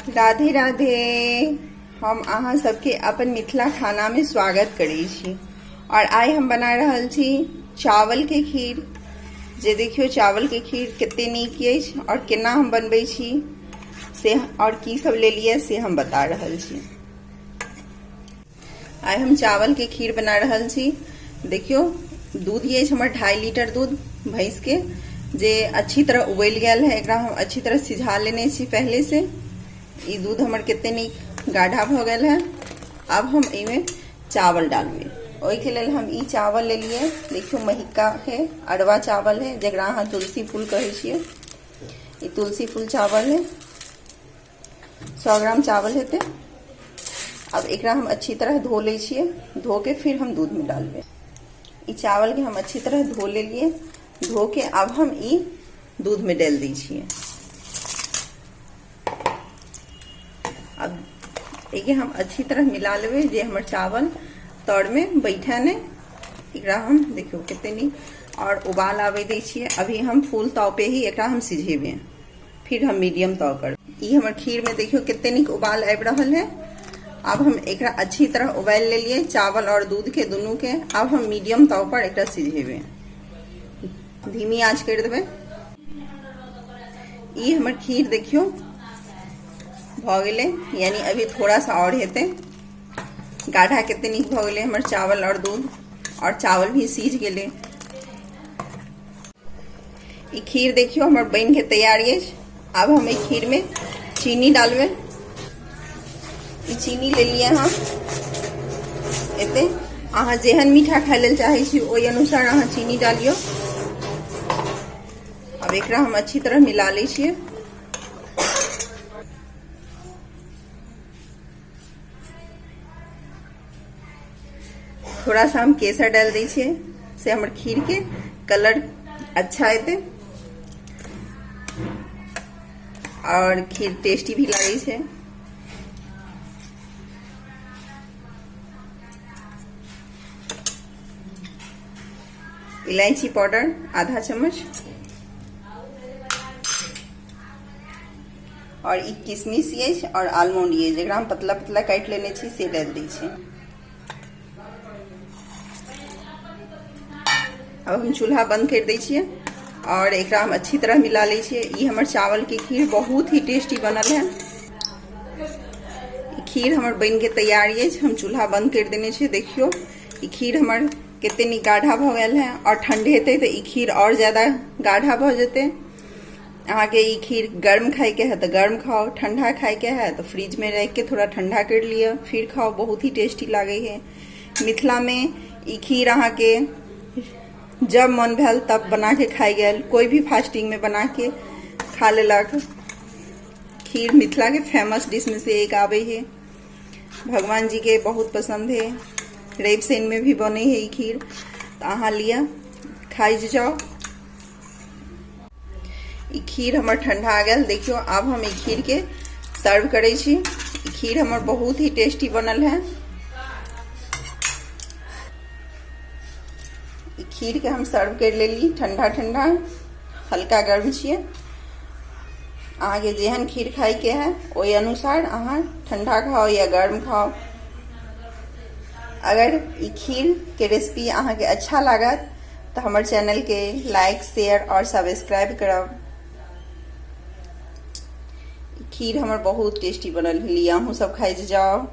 राधे राधे। हम अहाँ सबके अपन मिथिला खाना में स्वागत करै छी। और आइ हम बना रहल छी चावल के खीर। जे देखियो चावल के खीर कते नीक अछि और केना हम बनबै छी से और की सब लेलियै से हम बता रहल छी। आइ हम चावल के खीर बना रहल छी। देखियो दूध अछि हमर 2.5 लीटर दूध भैंस के, जे अच्छी तरह उबलि गेल है। एकरा हम अच्छी तरह सिझा लेने छी पहले से। ई दूध हमर कते नीक गाढ़ा भऽ गेल है। अब हम एहिमे चावल डालबै। ओहिके लेल हम ई चावल लेलियै। देखियो महिका है, अरवा चावल है, जकरा अहाँ तुलसी फूल कहै छियै। ई तुलसी फूल चावल है। 100 ग्राम चावल हेतै। अब एकरा हम अच्छी तरह धो लै छियै। धो के फिर हम दूध में डालबै। ई चावल के हम अच्छी तरह धो लेलियै। धो के अब हम ई दूध में डालि दै छियै। अब एके हम अच्छी तरह मिला लेबै जे हमर चावल तर में बैठे नहि। एकरा हम देखियौ कते नीक और उबाल आबै दै छियै। अभी हम फुल ताव पे ही एकरा हम सिझेबै, फिर हम मीडियम ताव करबै। ई हमर खीर में देखियो कते नीक उबाल आबि रहल है। अब हम एकरा अच्छी तरह उबालि लेलियै चावल और दूध के दुनू के। अब हम मीडियम ताव पर एकरा सिझेबै, धीमी आंच कर देबै। ई हमर खीर देखियो भऽ गेलै, यानी अभी थोड़ा सा और हेतै। गाढ़ा कते नीक भऽ गेलै हमर चावल और दूध, और चावल भी सीझ गेलै। ई खीर देखियो हमर बनि के तैयार अछि। आब हम एहि खीर में चीनी डालबै। ई चीनी लेलियै हम एते। अहाँ जेहन मीठा खाय लेल चाहै छी ओहि अनुसार अहाँ चीनी डालियौ। आब एकरा हम अच्छी तरह मिला लै छियै। थोड़ा सा हम केसर डाल दै छियै से हमर खीर के कलर अच्छा एतै और खीर टेस्टी भी लागै छै। इलायची पाउडर आधा चम्मच और ई किशमिश अछि और आलमंड अछि, जकरा हम पतला पतला काटि लेने छी से डालि दै छी। अब हम चूल्हा बंद कर दै छियै और एकरा हम अच्छी तरह मिला लै छियै। ई हमर चावल के खीर बहुत ही टेस्टी बनल है। ई खीर हमर बनि के तैयार अछि। हम चूल्हा बंद कर देने छियै। देखियौ ई खीर हमर कते नीक गाढ़ा भऽ गेल है और ठंड हेतै तऽ ई खीर और ज्यादा गाढ़ा भऽ जेतै। अहाँके ई खीर गर्म खाइके है तऽ गर्म खाओ, ठंडा खाइके है तऽ फ्रिज में रख के थोड़ा ठंडा कर लिअ फिर खाओ, बहुत ही टेस्टी लागै है। मिथिला में ई खीर अहाँके जब मन भेल तब बना के खाइ गेल, कोई भी फास्टिंग में बना के खा लेलक। खीर मिथिला के फेमस डिश में से एक आबै है। भगवान जी के बहुत पसंद है। रवि शनि में भी बने है ई खीर। तऽ अहाँ लिअ खाइ जाओ। ई खीर हमर ठंडा गेल। देखियो आब हम ई खीर के सर्व करै छी। ई खीर हमर बहुत ही टेस्टी बनल है। ई खीर के हम सर्व कर लेली ठंडा ठंडा, हल्का गर्म छियै। अहाँके जेहन खीर खाइके है ओहि अनुसार अहाँ ठंडा खाओ या गर्म खाओ। अगर ई खीर के रेसिपी अहाँके अच्छा लागत तऽ हमर चैनल के लाइक शेयर और सब्सक्राइब करब। खीर हमर बहुत टेस्टी बनल है, अहूँ सब खाइ जाओ।